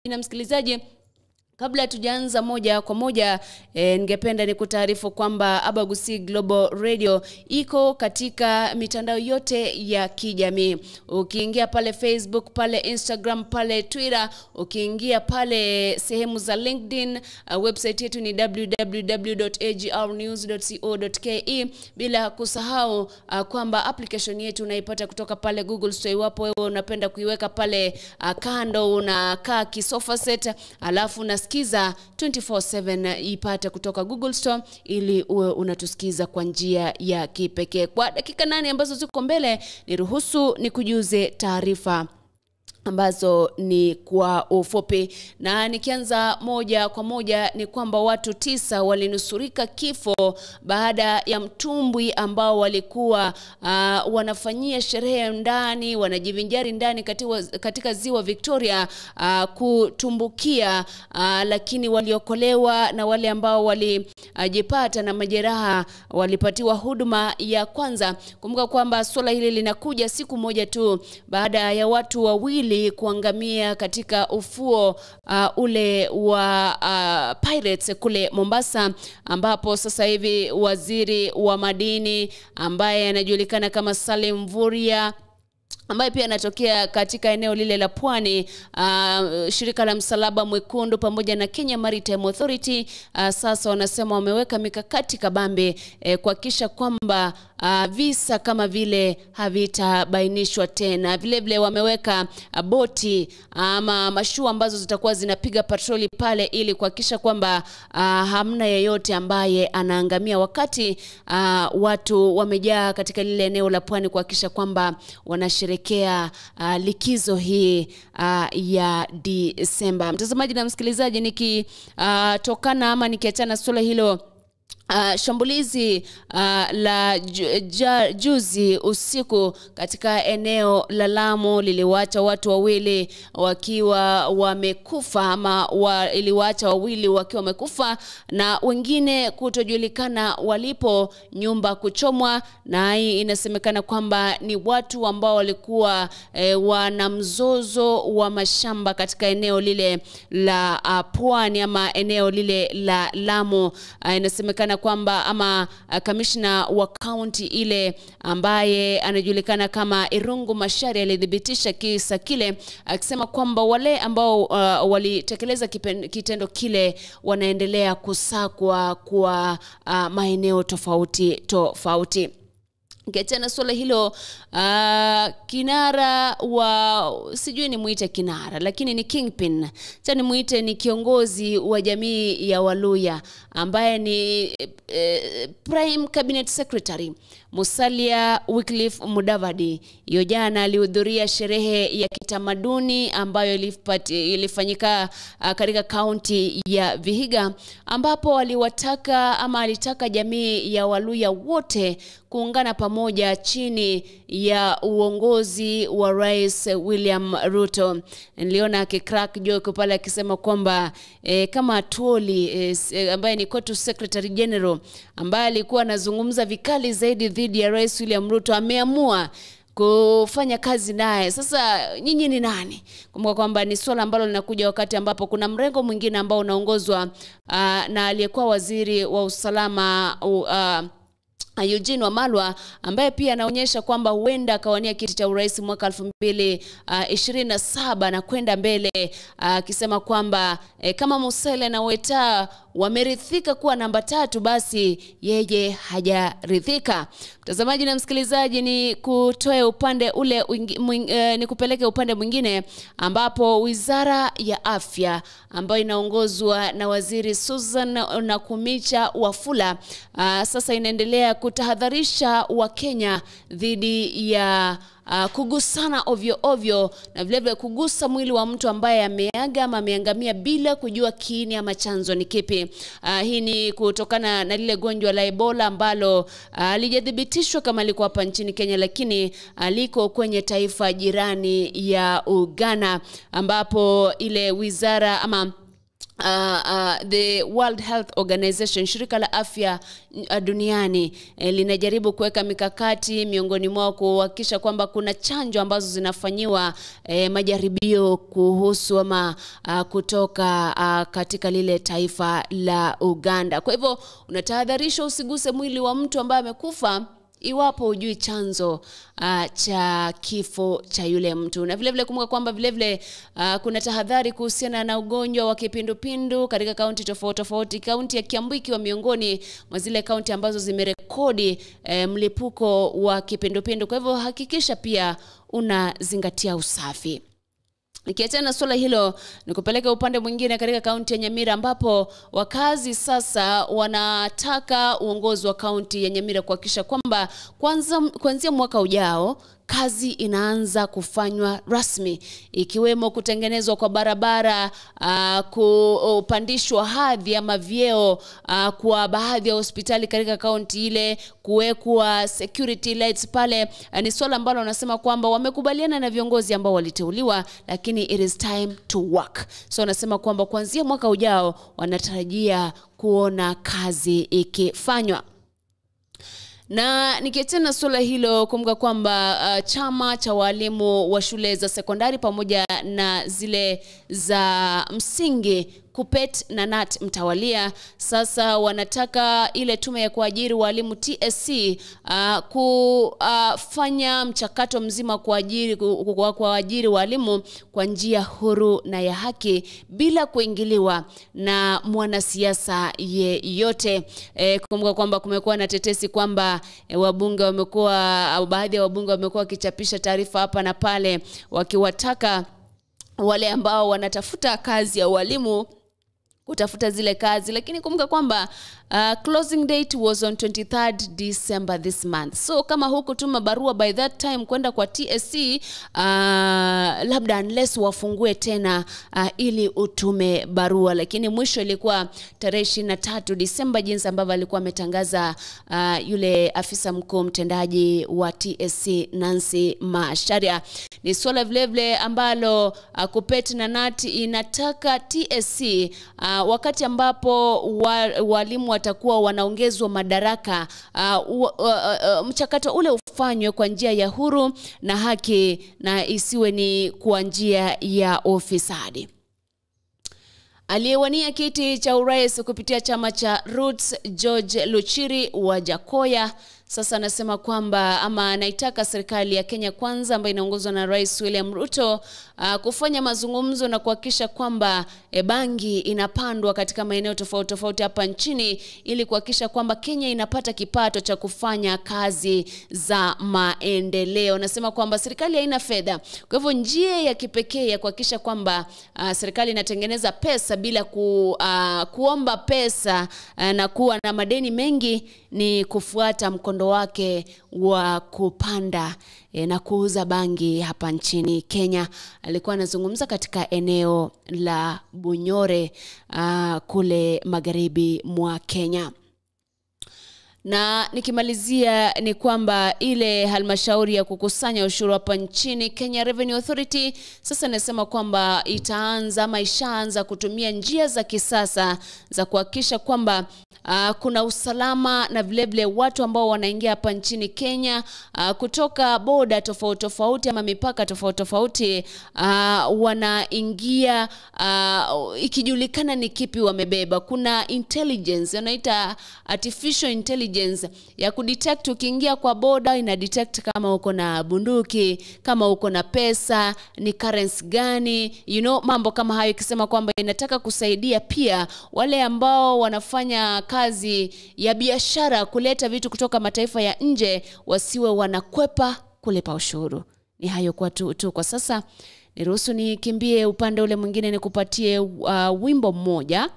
Na msikilizaji, kabla tujaanza moja kwa moja, ningependa nikutaarifu kwamba Abagusi Global Radio iko katika mitandao yote ya kijamii. Ukiingia pale Facebook, pale Instagram, pale Twitter, ukiingia pale sehemu za LinkedIn, website yetu ni www.agrnews.co.ke, bila kusahau kwamba application yetu unaipata kutoka pale Google Store. Iwapo wewe unapenda kuiweka pale kando, unakaa kisofa set alafu na sikiza 24/7, ipate kutoka Google Store ili uwe unatusikiza kwa njia ya kipekee. Kwa dakika 8 ambazo ziko mbele, niruhusu nikujuze taarifa ambazo ni kwa ufupi. Na nikianza moja kwa moja ni kwamba watu 9 walinusurika kifo baada ya mtumbwi ambao walikuwa wanafanyia sherehe ndani, wanajivinjari ndani katika ziwa Victoria kutumbukia, lakini waliokolewa na wale ambao walijipata na majeraha walipatiwa huduma ya kwanza. Kumbuka kwamba swala hili linakuja siku moja tu baada ya watu wawili kuangamia katika ufuo ule wa Pirates kule Mombasa, ambapo sasa hivi waziri wa madini ambaye anajulikana kama Salim Mvurya, ambaye pia anatokea katika eneo lile la Pwani, shirika la Msalaba Mwekundu pamoja na Kenya Maritime Authority sasa wanasema wameweka mikakati kabambe kuhakikisha kwamba visa kama vile havitabainishwa tena. Vile vile wameweka boti ama mashua ambazo zitakuwa zinapiga patroli pale ili kuhakikisha kwamba hamna yeyote ambaye anaangamia wakati watu wamejaa katika lile eneo la Pwani, kuhakikisha kwamba wanasherehekea likizo hii ya Disemba. Mtazamaji na msikilizaji, nikitokana ama nikiachana swala hilo, shambulizi la juzi usiku katika eneo la Lamu liliwaacha watu wawili wakiwa wamekufa, ama iliwaacha wawili wakiwa wamekufa na wengine kutojulikana walipo, nyumba kuchomwa, na hii inasemekana kwamba ni watu ambao walikuwa wana mzozo wa mashamba katika eneo lile la Pwani ama eneo lile la Lamu. Inasemekana kwamba ama kamishna wa county ile ambaye anajulikana kama Irungu Mashari alithibitisha kisa kile akisema kwamba wale ambao walitekeleza kitendo kile wanaendelea kusakwa kwa maeneo tofauti tofauti. Kiachana swala hilo, kinara wa, sijui ni muite kinara, lakini ni kingpin, cha ni muite ni kiongozi wa jamii ya Waluya ambaye ni Prime Cabinet Secretary Musalia Wycliffe Mudavadi, hiyo jana alihudhuria sherehe ya kitamaduni ambayo ilifanyika katika kaunti ya Vihiga, ambapo aliwataka ama alitaka jamii ya Waluya wote kuungana pamoja chini ya uongozi wa Rais William Ruto. Niliona akicrack joke pale akisema kwamba kama Atwoli ambaye ni Court Secretary General ambaye alikuwa anazungumza vikali zaidi dhidi ya Rais William Ruto ameamua kufanya kazi naye. Sasa nyinyi ni nani? Kumbuka kwamba ni swala ambalo linakuja wakati ambapo kuna mrengo mwingine ambao unaongozwa na aliyekuwa waziri wa usalama Eugene Wamalwa, ambaye pia anaonyesha kwamba huenda akawania kiti cha urais mwaka 2027 na kwenda mbele, akisema kwamba kama Musalia na Weta wamerithika kuwa namba 3, basi yeye hajaridhika. Mtazamaji na msikilizaji, ni kutoe upande ule ni kupeleke upande mwingine ambapo Wizara ya Afya ambayo inaongozwa na Waziri Susan Nakhumicha Wafula sasa inaendelea kutahadharisha Wakenya dhidi ya kugusana ovyo ovyo na vile vile kugusa mwili wa mtu ambaye ameaga ama ameangamia bila kujua kiini ama chanzo ni kipi. Hii ni kutokana na lile gonjwa la Ebola ambalo halijathibitishwa kama liko hapa nchini Kenya, lakini liko kwenye taifa jirani ya Uganda, ambapo ile wizara ama The World Health Organization, shirika la afya duniani, linajaribu kuweka mikakati miongoni mwao kuhakikisha kwamba kuna chanjo ambazo zinafanyiwa majaribio kuhusu ama kutoka katika lile taifa la Uganda. Kwa hivyo unatahadharishwa usiguse mwili wa mtu ambaye amekufa iwapo hujui chanzo cha kifo cha yule mtu. Na vile vile kumbuka kwamba vile vile kuna tahadhari kuhusiana na ugonjwa wa kipindupindu katika kaunti tofauti tofauti, kaunti ya Kiambu ikiwa miongoni mwa zile kaunti ambazo zimerekodi mlipuko wa kipindupindu. Kwa hivyo hakikisha pia unazingatia usafi. Nikiachana na swala hilo, nikupeleke upande mwingine katika kaunti ya Nyamira ambapo wakazi sasa wanataka uongozi wa kaunti ya Nyamira kuhakikisha kwamba kuanzia mwaka ujao kazi inaanza kufanywa rasmi, ikiwemo kutengenezwa kwa barabara, kupandishwa hadhi ama vyeo kwa baadhi ya hospitali katika kaunti ile, kuwekwa security lights pale. Ni swala ambalo wanasema kwamba wamekubaliana na viongozi ambao waliteuliwa, lakini it is time to work. So wanasema kwamba kuanzia mwaka ujao wanatarajia kuona kazi ikifanywa. Na nikiachana na suala hilo, kumbuka kwamba chama cha walimu wa shule za sekondari pamoja na zile za msingi KUPPET na KNUT mtawalia sasa wanataka ile tume ya kuajiri walimu TSC kufanya mchakato mzima kuajiri walimu kwa njia huru na ya haki bila kuingiliwa na mwanasiasa yeyote. Kumbuka kwamba kumekuwa na tetesi kwamba wabunge wamekuwa au baadhi ya wabunge wamekuwa wakichapisha taarifa hapa na pale wakiwataka wale ambao wanatafuta kazi ya walimu kutafuta zile kazi, lakini kumbuka kwamba closing date was on 23rd December this month. So kama hukutuma barua by that time kwenda kwa TSC, labda unless wafungue tena ili utume barua, lakini mwisho ilikuwa tarehe 23 Disemba, jinsi ambavyo alikuwa ametangaza yule afisa mkuu mtendaji wa TSC Nancy Macharia. Ni swala vile vile ambalo KUPPET na KNUT inataka TSC wakati ambapo walimu watakuwa wanaongezwa madaraka, mchakato ule ufanywe kwa njia ya huru na haki na isiwe ni kwa njia ya ufisadi. Aliyewania kiti cha urais kupitia chama cha Roots, George Luchiri wa Jakoya, sasa anasema kwamba ama anaitaka serikali ya Kenya Kwanza ambayo inaongozwa na Rais William Ruto kufanya mazungumzo na kuhakikisha kwamba bangi inapandwa katika maeneo tofauti tofauti hapa nchini ili kuhakikisha kwamba Kenya inapata kipato cha kufanya kazi za maendeleo. Anasema kwamba serikali haina fedha. Kwa hivyo njia ya kipekee ya kuhakikisha kwamba serikali inatengeneza pesa bila kuomba pesa na kuwa na madeni mengi ni kufuata mkondo wake wa kupanda na kuuza bangi hapa nchini Kenya. Alikuwa anazungumza katika eneo la Bunyore kule magharibi mwa Kenya. Na nikimalizia ni kwamba ile halmashauri ya kukusanya ushuru hapa nchini Kenya Revenue Authority sasa inasema kwamba itaanza ama ishaanza kutumia njia za kisasa za kuhakikisha kwamba kuna usalama na vile vile watu ambao wanaingia hapa nchini Kenya kutoka boda tofauti tofauti ama mipaka tofauti tofauti wanaingia ikijulikana ni kipi wamebeba. Kuna intelligence, wanaita artificial intelligence ya kudetect. Ukiingia kwa boda ina detect kama uko na bunduki, kama uko na pesa, ni currency gani, you know, mambo kama hayo, ikisema kwamba inataka kusaidia pia wale ambao wanafanya kazi ya biashara kuleta vitu kutoka mataifa ya nje wasiwe wanakwepa kulipa ushuru. Ni hayo kwa tu kwa sasa. Niruhusu nikimbie upande ule mwingine nikupatie wimbo mmoja.